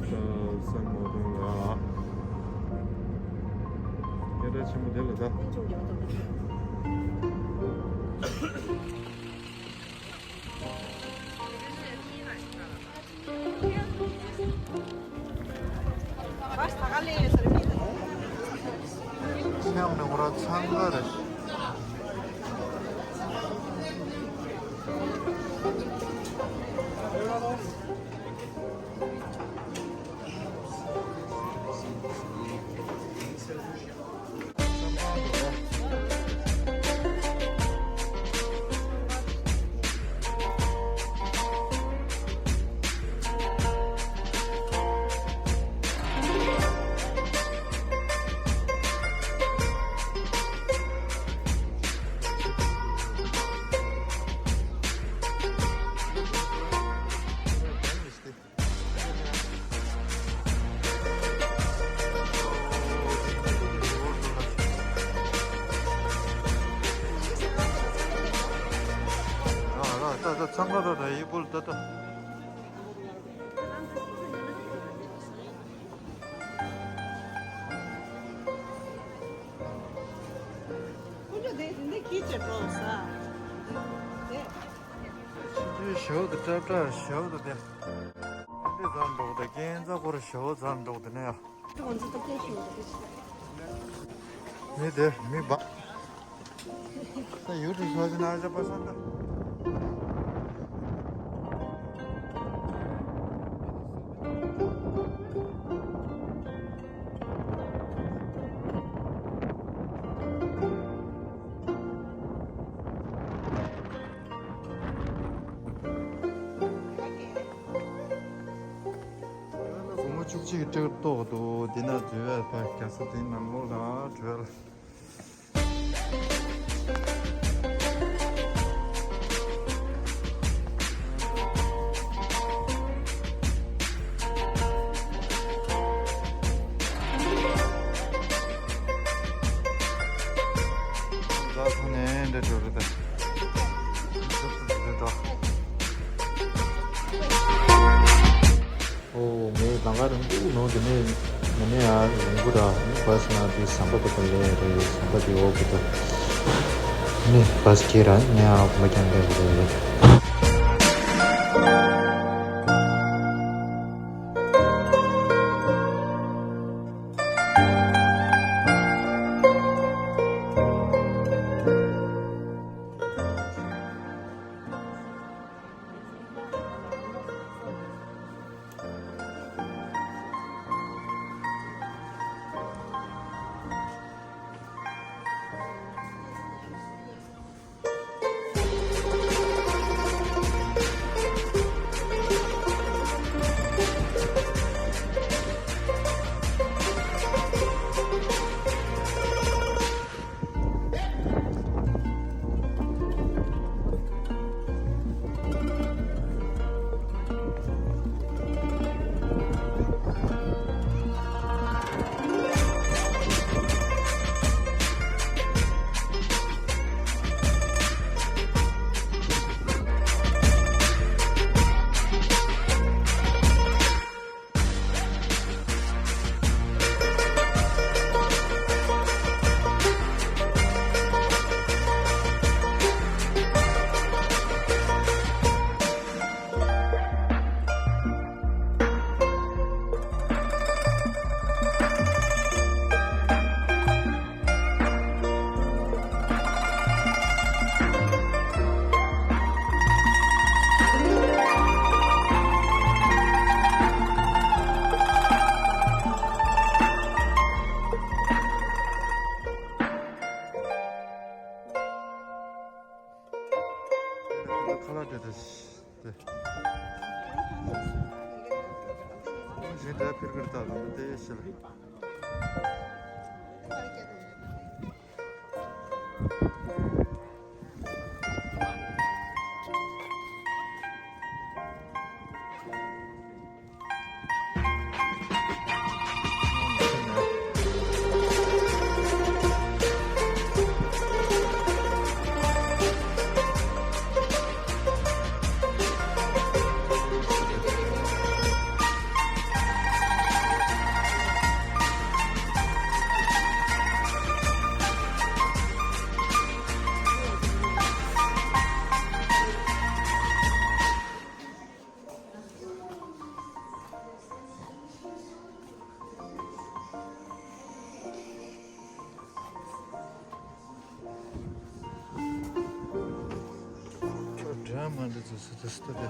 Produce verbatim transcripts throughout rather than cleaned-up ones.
ས་མོ་དུང་ལ། སྐད་གྲགས་ཆེན་པོ་དེ་ལ་ད། ཆང་ནི་ཁོ་ར་ཚང་ག་རེད། ད་ད་ཚང་མ་ད་ད་ཡི་པུལ་ད་ད། ཁོ་ཚོ་དེ་དེ་འདྲ་ཁྱི་བྱེད་འགྲོ་ས། དེ། ཕྱི་དྲོའི་ཞོགས་དུ་ཀྲབ་ཀྲབ་ཞོགས་དུ་དེ། དེ་འདྲ་ཟ་འགྲོ་དེ་ཀན་ཛ་སྐོར་ཞོགས་ཟ་འགྲོ་དེ་ནས་ཡ། ང་ཚོ་ད་སྐད་ཤོད་དེ། མི་དེ་མི་བ། ད་ཡུལ་དུ་ཤོག་ཅིག་ན་ཨ་ཅག་པ་སང་ད། སྒོར་མོ་བཅུ་གཅིག་གི་ཏིག་ཏོག་འདུག་འདི་ན་འཛུལ་བས་ཕ་རྒྱ་ས་དེ་ནང་ལོགས་ལ་བྲོས། ད་ཐོན་ནས་འདྲ་འགྲོ་རེད་ད། ཨོ་ངས་ལང་ཀ་རིང་པོ་ནང་དེ་ནས་མི་ནས་ཡང་རིང་པོ་ར་ནི་བ་སི་ན་དེ་ཟམ་པ་པ་ལས་རེད། ཟམ་པ་དེ་འོག་གི་ད་ནི་བ་སི་ཁྱེད་རང་ནས་ཨ་ཁོ་མ་ཀྱང་ལས་རེད། ཁ་ལག་སྤྲད་དེ། ཞེས་འདྲ་ཕིར་ཁིར་ད་ལ་དེ་ཤེས་ལ། མ་འདི་ཚོ་སུ་ཚོ་སུ་ཚོ་དེ།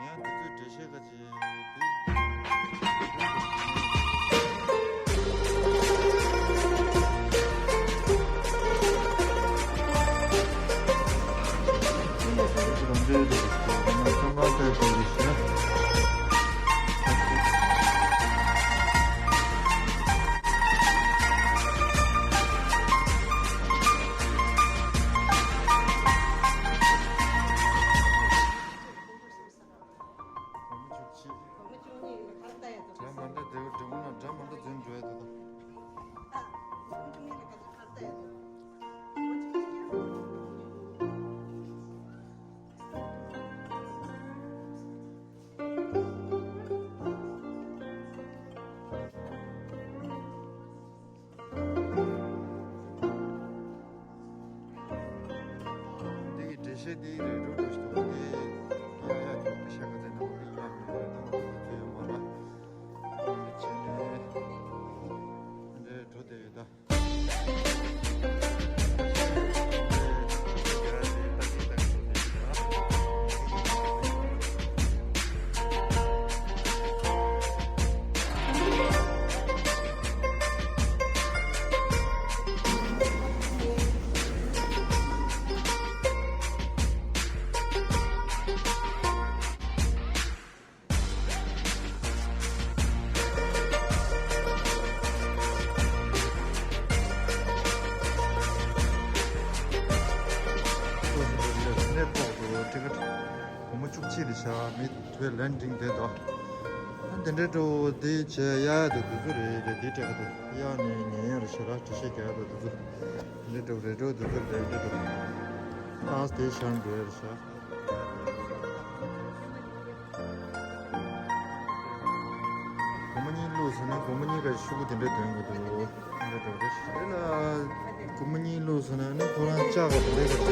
ཡང་དེ་ཚོའི་འགྲེལ་བཤད་ག་ཅི་དེ། སྒྲ་མ་འདྲ་དེ་འགྲིག་གོ་ན་སྒྲ་མ་འདྲ་འཛིན་འགྲོ་ཡ་དེ་དང་། འདི་གི་འགྲེལ་བཤད་འདི་རེད་འགྲོ་འགྲོ་ཞིག་འདུག་འདི་ཡ་ཡ་འགྲོ་འདི་ཤ་ག་ཚད་ནང་འདི་ཡ་མི་རེད་ད་འོ་ཚོད་ཡོད་མ་རེད། འདི་བྱས་ནས་འདི་འགྲོ་བསྡད་ཡོད་ད། གནས་ཐོག་ཏུ་ཊི་ཀེ་ཊི་སྒོར་མོ་བཅུ་གཅིག་རེ་བཞག་མི་དེ་ལན་འགྲིག་བསྡད་དོ། ཨ་དེ་འདྲའི་འགྲོ་དེ་བྱས་ཡ་ཡ་དུ་དུ་ཚོ་རེད་དེ་དེ་སྤྲད་ག་དུ་ཡ་ནས་ཉན་ཡ་རེ་བྱས་ར་འགྲེལ་བཤད་རྒྱག་ཡ་དུ་དུ་ཚོ་དེ་འདྲའི་འགྲོ་རེ་འགྲོ་དུ་ཚོ་རེད་དེ་འགྲོ་ཨ་དེ་བཞག་འགྲོ་ཡ་རེ་བྱས། བླུགས་ཟེར་ན་སྒོར་མོ་གཉིས་ཀ་ཤོག་གུ་དེ་འདྲ་འདོན་དགོས་འདུག་དེ་འདྲ་འདྲ་རེད། དེ་ལ་སྒོར་མོ་གཉིས་བླུགས་ཟེར་ན་ནི་ཁོ་རང་ལྕགས་ཀྱི་དེ་འདྲ་ག་སྨོན་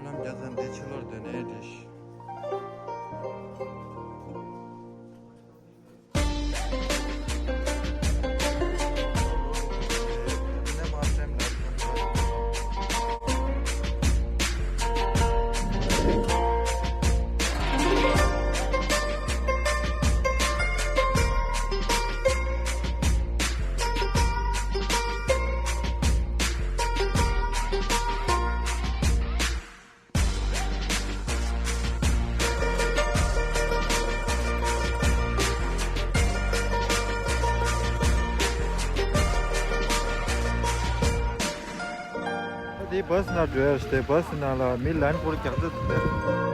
ལམ་རྒྱག་ཚར་འདི་ཕྱི་ལོགས་སྡོད་ནའི་འགྲིག་འདི་བྷ་སི་ནང་འགྲོ་ཡ་རེད་དེ། བྷ་སི་ནང་ལ་མི་ལན་བོར་རྒྱག་འདོད་འདུག་སྟེ།